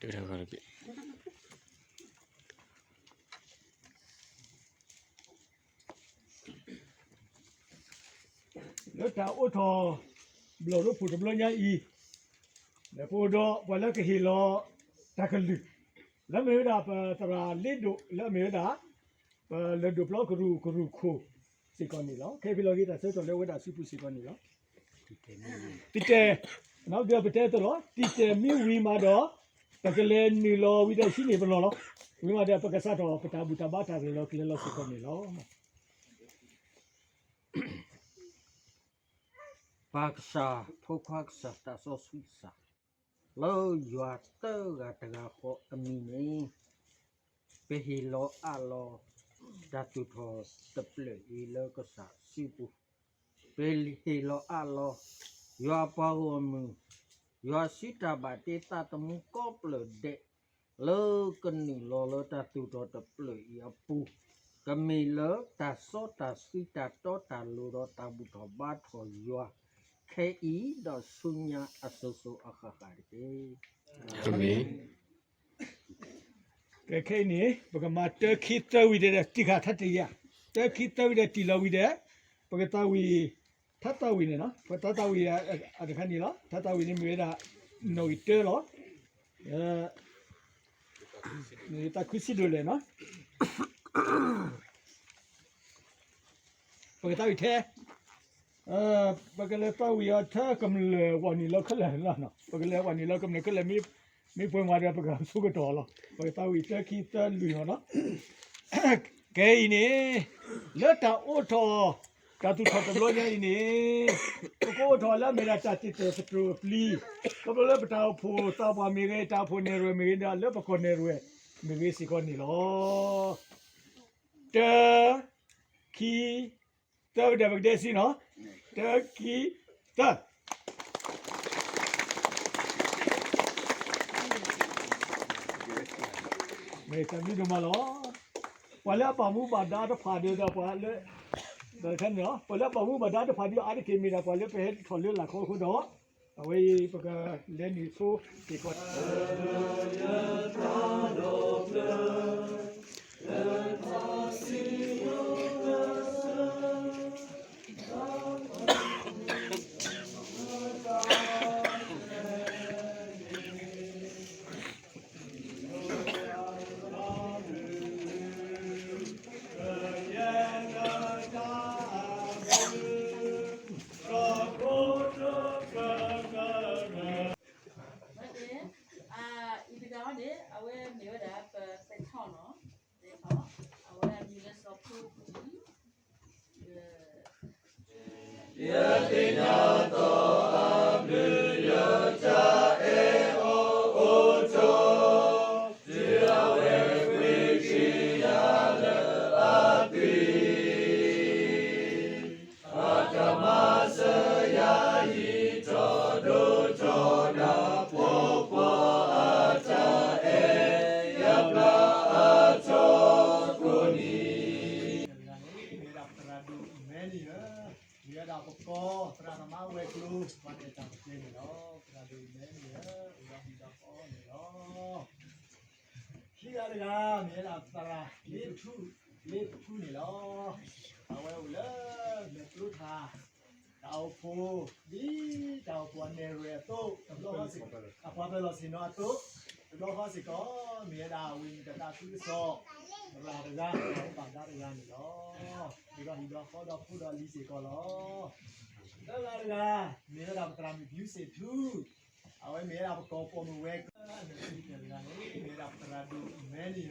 တၢ်ဂီၤတဘ့ၣ် လၢတၢ်အိးထီၣ်ဘျီၣ်ဒိဖိၣ်တဘျီညါအံၤ, ဒီးပအိၣ်ဒီးပှၤလၢကဟ့ၣ်လီၤတၢ်ကလုၢ်, လၢမ့ၢ်ဝဲဒၣ်ပသရၣ်လ့ဒိၣ် လၢအမ့ၢ်ဝဲဒၣ် ပလၢၢ်ဒိၣ်ပျီကရူၢ်ကရူၢ်ခိၣ်စ့ၢ်ကီးန့ၣ်လီၤ. ခဲအံၤဖဲလီၤဂ့ၤတၢ်ဆၢကတီၢ်လၢအဝဲဒၣ်စုပူၤစ့ၢ်ကီးန့ၣ်လီၤ. တံာ်တဲာ်, ပတဲအသိးလီၤ, တံာ်တဲာ်မ့ၢ်ဝံၤမးဒီး ပကလဲၤနုာ်လီၤဝံၤဒီးဟံးန့ၢ်ပလီၢ်လီၤ. ဝံၤမးဒီးပကစးထီၣ်ပတၢ်ဘူၣ်တၢ်ဘါတၢ်ရဲၣ်လီၤကျဲၤလီၤစ့ၢ်ကီးန့ၣ်လီၤ. ပၢ်ကစၢ်, ဖိခွါကစၢ်, သးစီဆှံကစၢ်, လၢယွၤတဂၤတဂၤဃီအမံၤန့ၣ် ပဟ့ၣ်လီၤအးလီၤ တၢ်သူၣ်ထီၣ်တဖျၢၣ်အံၤလၢကစၢ်စုပူၤ, ပဟ့ၣ်လီၤအးလီၤ ယွၤပှၤဂီၢ်မုၢ်, ယွၤစုတၢ်ဘၣ်တ့သးသမူကိးဖျၢၣ်ဒဲး လၢကနုာ်လီၤလၢတၢ်သူၣ်ထီၣ်တဖျၢၣ်အံၤအပူၤ, ကမ့ၢ်လၢတၢ်စီတၢ်ဆှံတၢ်တီတၢ်လိၤဒီးတၢ်ဘူၣ်ထီၣ်ဘါထီၣ်ယွၤ ခဲအံၤဒီးဆူညါအစိၤစိၤအဃၣ်ဃၣ်တက့ၢ်. အၤမ့ၣ်. ကဲခဲအံၤန့ၣ် ပကမၤတၢခံသၢဝံၤဒီး တံၢ်ဃာ်ထါတ့ၢ်ယၤ, တၢခံသၢဝံၤဒီးတံၢ်လီၤဝံၤဒီး ပကသးဝံၣ် ထါသးဝံၣ်န့ၣ်လီၤ. ပတၢ်သးဝံၣ်အတခါန့ၣ်လီၤ. ထါသးဝံၣ်န့ၣ်မ့ၢ်ဝဲဒၣ် နီၣ်ဂံၢ်တၢလီၤ. တၢ်ခုစံးဒိၣ်လဲၣ်နီၤ ပကသးဝံၣ်ထဲ, ပကလဲၤသးဝံၣ်အီၤထဲကမျၢၢ်ဝဲန့ၣ်လီၤခဲလၢာ်လီၤ. ပကလဲၤဝဲန့ၣ်လီၤကမျၢၢ်ခဲလၢာ် မ့ၢ်ပှဲၤမးဒီး ပကဆိကတီၢ်လီၤ. ပကသးဝံၣ်တၢခံသၢလွံၢ်အီၤနီၤ. ကဲအံၤန့ၣ် လၢတၢ်အိးထီၣ် တၢ်သူၣ်ထီၣ်တဘျီညါအံၤန့ၣ် ပကအိးထီၣ်လၢအမ့ၢ်ဒၣ်တၢ်တံာ်တဲာ်သတြိာ်အပျံၤ, ခီဖျိလၢပတၢ်အိၣ်ဖှိၣ်သးပှၢ်မ့ၢ်ဂ့ၤ တၢ်အိၣ်ဖှိၣ်နဲၣ်ရွဲၣ်မ့ၢ်ဂ့ၤဒီး လၢပကီၢ်နဲၣ်ရွဲၣ်မ့ၢ်ဂ့ၤစ့ၢ်ကီးန့ၣ်လီၤ. တၢ ခံ သၢဝဲဒီးပကဒဲးစံနီၤ, တၢ ခံ သၢ. မ့ၢ်တၢ်ဘျုးဒိၣ်မးလီၤ. ပှၤလၢအဘၣ်မူဘၣ်ဒါတဖၣ်ဒီး ပှၤလၢ ပှၤလၢအဘၣ်မူဘၣ်ဒါတဖၣ်ဒီးအါတက့ၢ်မ့ၢ်ဒၣ်ပှၤလၢပဟဲထီၣ်လၢလာ်ခီအဃိဒီး အဝဲအံၤပကလဲၤနုာ်ဆိက့ၤကီး အံၤတဂၤန့ၣ် အဝဲမ့ၢ်ဝဲဒၣ်ပပဲထီၣ်နီၤ, ပဲထီၣ်, အဝဲအမံၤလၢစီၤဖိတံၢ် ယသ့ၣ်ညါတီအဘျုးယတၢ်အဲၣ်အီၤအိၣ်ထီၣ်, တုၤအဝဲကွံာ်က့ၤယၤလၢအသွံၣ်, အတၢ်မၤစၢၤယၤဟံးထီၣ်ဒိၣ်ထီၣ် နၢ်ပၢၢ်ပှၤအတၢ်အဲၣ် ယပျၢ်အါထီၣ်ကိးနံၤ တဂၤန့ၣ် မ့ၢ်ဝဲဒၣ်ပသရၣ်ဒိၣ်မဲနံၤဧၢ, မ့ၢ်ဝဲဒၣ်ပကီၢ် သရၣ်သမါဝဲၤကျိၤ ပှၤတ့ၢ်တၢ်ပကျဲန့ၣ်လီၤ. သရၣ်ဒိၣ်မဲနံၤဧၢ, အိၣ်ဒီးဟံၣ်ဒီးဃီန့ၣ်လီၤ. ခံဂၤတဂၤ မ့ၢ်ဝဲဒၣ်သရၣ်လ့ထူ လ့ထူန့ၣ်လီၤ. အဝဲအိၣ်လၢမဲာ်ကျိထး တၢ်အိၣ်ဖှိၣ် ဒ်တၢ်အိၣ်ဖှိၣ်အနဲၣ်ရွဲၣ်အသိး တဘျီဃီ အပှၤပၢၤလီၢ်ဆ့ၣ်နီၤအသိး တဘျီဃီစ့ၢ်ကီး မ့ၢ်ဝဲဒၣ်ဝံၤမုၢ်ကသးခုကစီၣ် သရၣ်တဂၤ သရၣ်အိၣ်ဘၣ်ဒါတဂၤန့ၣ်လီၤ. အိၣ်ဒီးဟံၣ်ဒီးဃီဒီးဖိဒီးလံၤစ့ၢ်ကီးလီၤ. သၢဂၤတဂၤ မ့ၢ်ဝဲဒၣ်ပသရၣ်မုၣ်ဖၠူစ့ၣ်ထူ အဝဲမ့ၢ်ဝဲဒၣ်ပကီၢ်ပိာ်မုၣ်ဝဲၤကျိၤ တဂၤန့ၣ် မ့ၢ်ဝဲဒၣ်ပသရၣ်ဒိၣ်မဲနံၤ